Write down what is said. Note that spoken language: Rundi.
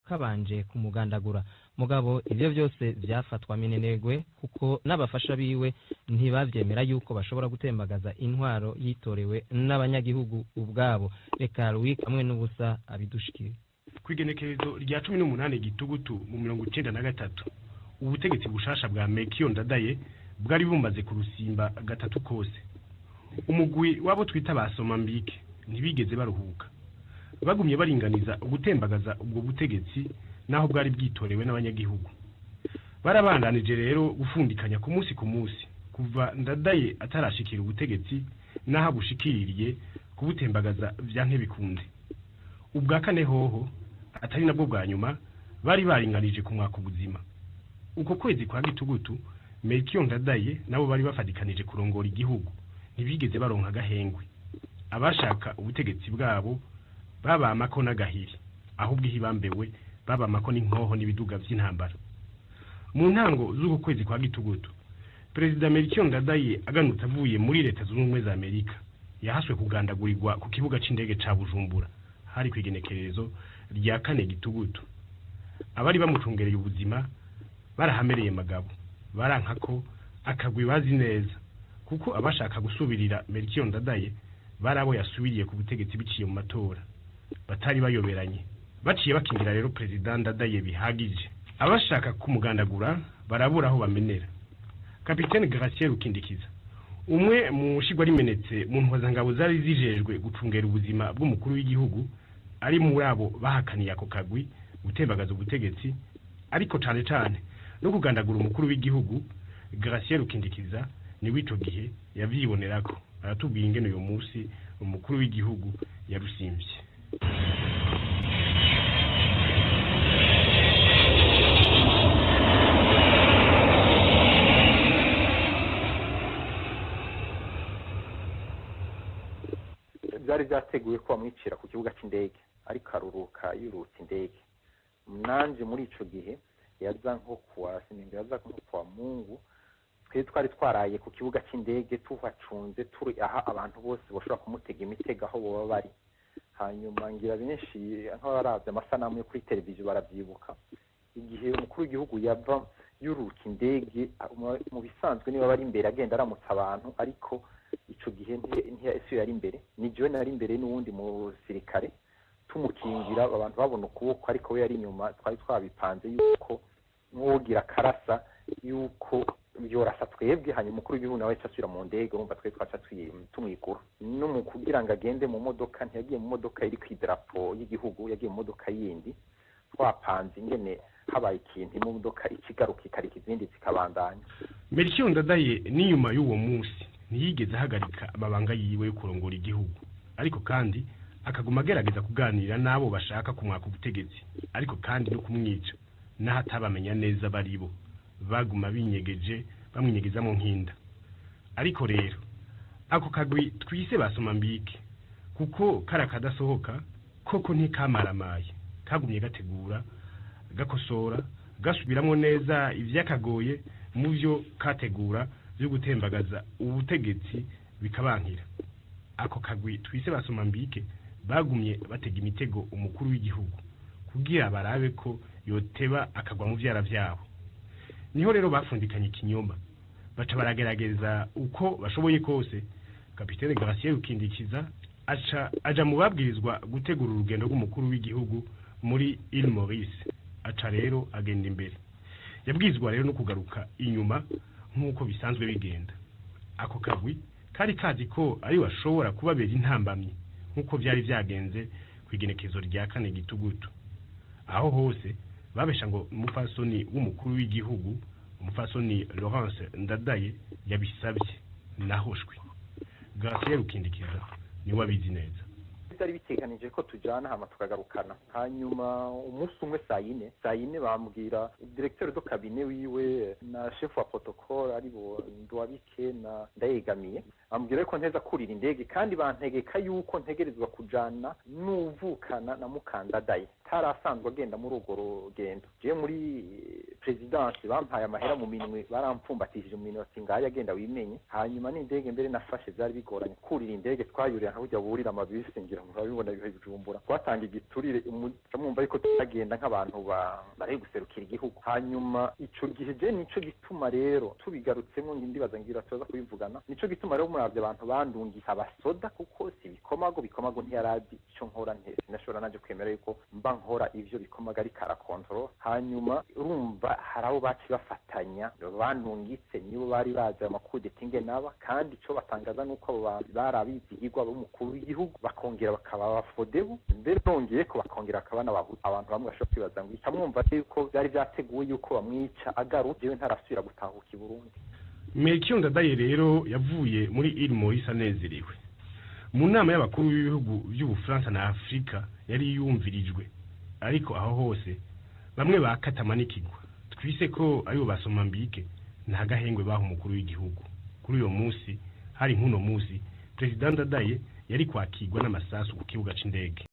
Kabanje kumugandagura. Mugabo ivyo vyose vyafatwa minenegwe, kuko n'abafasha biwe ntibavyemera yuko bashobora gutembagaza intwaro yitorewe n'abanyagihugu ubwabo. Reka Louis hamwe n'ubusa abidushikire. Kw'igenekerezo rya 18 Gitugutu mu 93, ubutegetsi bushasha bwa Melchior Ndadaye bwari bumaze kurusimba gatatu kose. Umugwi wabo twita basoma mbike ntibigeze baruhuka, bagumye baringaniza ugutembagaza ubwo butegetsi naho bwari bwitorewe n'abanyagihugu. Barabandanije rero gufundikanya ku munsi ku munsi kuva Ndadaye atarashikira ubutegetsi n'aho abushikiriye kubutembagaza vya ntibikunde. Ubwa kane hoho, atari nabwo bwa nyuma, bari baringanije ku mwaka ubuzima. Uko kwezi kwa Gitugutu, Melchior Ndadaye nabo bari bafatikanije kurongora igihugu ntibigeze baronka agahengwe. Abashaka ubutegetsi bwabo babamako n'agahiri, ahubwo ihibambewe babamako n'inkoho n'ibiduga vy'intambara. Mu ntango z'uko kwezi kwa Gitugutu, Perezida Melchior Ndadaye aganutse avuye muri Leta Zunze Ubumwe za Amerika, yahaswe kugandagurirwa ku kibuga c'indege ca Bujumbura. Hari kw'igenekerezo rya 4 Gitugutu. Abari bamucungereye ubuzima barahamereye magabo, baranka ko akagwi bazi neza, kuko abashaka gusubirira Melchior Ndadaye bari abo yasubiriye ku butegetsi biciye mu matora batari bayoberanye. Baciye bakingira rero Perezida Ndadaye bihagije, abashaka kumugandagura barabura aho bamenera. Kapitene Gratien Rukindikiza, umwe mu shigwa rimenetse mu ntwazangabo zari zijejwe gucungera ubuzima bw'umukuru w'igihugu, ari muri abo bahakaniye ako kagwi gutembagaza ubutegetsi, ariko cane cane no kugandagura umukuru w'igihugu. Gratien Rukindikiza ni w'ico gihe yavyibonerako, aratubwiye ingene uyu munsi umukuru w'igihugu yarusimvye. Byari byateguye ko bamwicira ku kibuga c'indege, ariko aruruka yurutse indege. Nanje muri ico gihe yaza nko kuwa sininga, yaza nko kuwa Mungu, twe twari twaraye ku kibuga c'indege tuhacunze, turi aha abantu bose bashobora kumutega imitego aho boba bari. Hanyuma ngira benshi nk'abaravye amasanamu yo kuri televiziyo baravyibuka igihe umukuru w'igihugu yava yuruka indege. Mu bisanzwe niba bari imbere agenda aramutsa abantu, ariko ico gihe ntiyasiyo yari imbere, ni jewe nari imbere n'uwundi musirikare tumukingira, abantu babona ukuboko ariko we yari inyuma. Twari twabipanze yuko nk'uwogira karasa yuko yorasa twebwe, hanyuma umukuru w'igihugu nawe asubira mu ndege. Urumva twe twaca tumwigura no mu kugira ngo agende mu modoka. Ntiyagiye mu modoka iri kw'idarapo y'igihugu, yagiye mu modoka yindi. Twapanze ingene habaye ikintu imodoka ikigaruka ikarika izindi zikabandanya. Melchior Ndadaye n'inyuma y'uwo munsi ntiyigeze ahagarika amabanga yiwe yo kurongora igihugu, ariko kandi akaguma agerageza kuganira n'abo bashaka kumwaka ubutegetsi, ariko kandi no kumwica, n'aho atabamenya neza baribo baguma binyegeje bamwinyegeza mu nkinda. Ariko rero ako kagwi twise basoma mbike, kuko kari kadasohoka koko, ntikamaramaye, kagumye gategura, gakosora, gasubiramwo neza ivyakagoye mu vyo kategura vyo gutembagaza ubutegetsi, bikabankira. Ako kagwi twise basoma mbike bagumye batega imitego umukuru w'igihugu kugira barabe ko yoteba akagwa mu vyara vyabo. Niho rero bafundikanye ikinyoma, baca baragerageza uko bashoboye kose. Kapitene Gratien Rukindikiza aca aja mu babwirizwa gutegura urugendo rw'umukuru w'igihugu muri Île Maurice, aca rero agenda imbere, yabwirizwa rero no kugaruka inyuma nk'uko bisanzwe bigenda. Ako kagwi kari kazi ko ari bashobora kubabera intambamyi nk'uko byari byagenze ku igenekezo rya 4 Gitugutu. Aho hose babesha ngo umupfasoni w'umukuru w'igihugu, umupfasoni Laurence Ndadaye, yabisabye, nahoshwe. Gratien Rukindikiza niwe abizi neza. Byari biteganije ko tujana hama tukagarukana. Hanyuma umunsi umwe saa yine bambwira directeur de cabinet wiwe na chef wa protocole, aribo Ndwabike na Ndayegamiye. Bambwira ko nteza kurira indege, kandi bantegeka yuko ntegerezwa kujana n'uvukana na Mukandadaye tarasanzwe agenda muri urwo rugendo. Je muri présidence bampaye amahera mu minwe, barampfumbatishije mu minwe, bati ngaya agenda wimenye. Hanyuma n'indege mbere nafashe byari bigoranye kurira indege, twayurira nka burya burira amabisi, ngira ngo urabibona bihe Bujumbura, twatanga igiturire, mwumva yuko tutagenda nk'abantu bari guserukira igihugu. Hanyuma ico gihe je nico gituma rero tubigarutsemo, ndibaza ngira tuza kubivugana, nico gituma rero muravye abantu bandungika abasoda, kuko si Bikomago, Bikomago ntiyarazi ico nkora, nte sinashobora naje kwemera yuko mba nkora ivyo Bikomago ariko arakontorora. Hanyuma urumva hari abo baci bafatanya bandungitse, nibo bari bazi ayo makudeta ingene aba, kandi ico batangaza nuko abo bantu bari abizigirwa b'umukuru w'igihugu, bakongera bakaba abafodebu, mbere bongeye ko bakongera bakaba n'abahutu. Abantu bamwe bashobora kwibaza ngo ikamwumva yuko byari vyateguwe yuko bamwica agarutse, jewe ntarasubira gutahuka i Burundi. Melchior Ndadaye rero yavuye muri Île Maurice anezerewe. Mu nama y'abakuru b'ibihugu by'Ubufaransa na Afurika yari yumvirijwe, ariko aho hose bamwe bakatamanikirwa twise ko aribo basomambike, nta gahengwe baha umukuru w'igihugu. Kuri uyo munsi, hari nk'uno munsi, Perezida Ndadaye yari kwakirwa n'amasasu ku kibuga c'indege.